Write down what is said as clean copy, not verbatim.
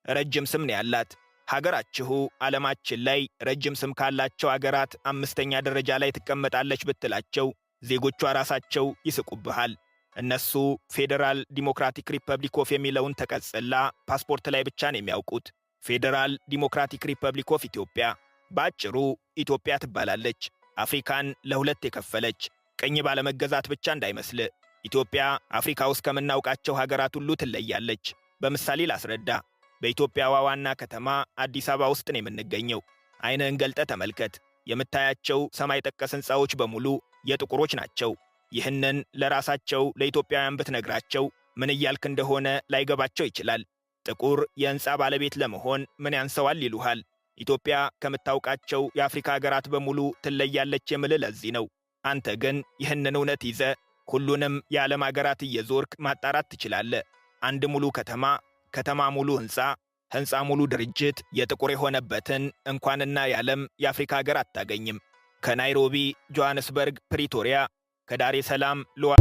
ረጅም ስም ነው ያላት። ሀገራችሁ ዓለማችን ላይ ረጅም ስም ካላቸው አገራት አምስተኛ ደረጃ ላይ ትቀመጣለች ብትላቸው ዜጎቿ ራሳቸው ይስቁብሃል። እነሱ Federal Democratic Republic of የሚለውን ተቀጽላ ፓስፖርት ላይ ብቻ ነው የሚያውቁት። Federal Democratic Republic of Ethiopia፣ በአጭሩ ኢትዮጵያ ትባላለች። አፍሪካን ለሁለት የከፈለች፣ ቅኝ ባለመገዛት ብቻ እንዳይመስል። ኢትዮጵያ አፍሪካ ውስጥ ከምናውቃቸው ሀገራት ሁሉ ትለያለች። በምሳሌ ላስረዳ። በኢትዮጵያዋ ዋና ከተማ አዲስ አበባ ውስጥ ነው የምንገኘው። ዓይንህን ገልጠህ ተመልከት። የምታያቸው ሰማይ ጠቀስ ሕንፃዎች በሙሉ የጥቁሮች ናቸው። ይህንን ለራሳቸው ለኢትዮጵያውያን ብትነግራቸው ምን እያልክ እንደሆነ ላይገባቸው ይችላል። ጥቁር የሕንፃ ባለቤት ለመሆን ምን ያንሰዋል ይሉሃል። ኢትዮጵያ ከምታውቃቸው የአፍሪካ ሀገራት በሙሉ ትለያለች የምልህ ለዚህ ነው። አንተ ግን ይህንን እውነት ይዘህ ሁሉንም የዓለም ሀገራት እየዞርክ ማጣራት ትችላለህ። አንድ ሙሉ ከተማ፣ ከተማ ሙሉ ሕንፃ፣ ሕንፃ ሙሉ ድርጅት የጥቁር የሆነበትን እንኳንና የዓለም የአፍሪካ ሀገር አታገኝም። ከናይሮቢ፣ ጆሐንስበርግ፣ ፕሪቶሪያ፣ ከዳሬ ሰላም ሉዋ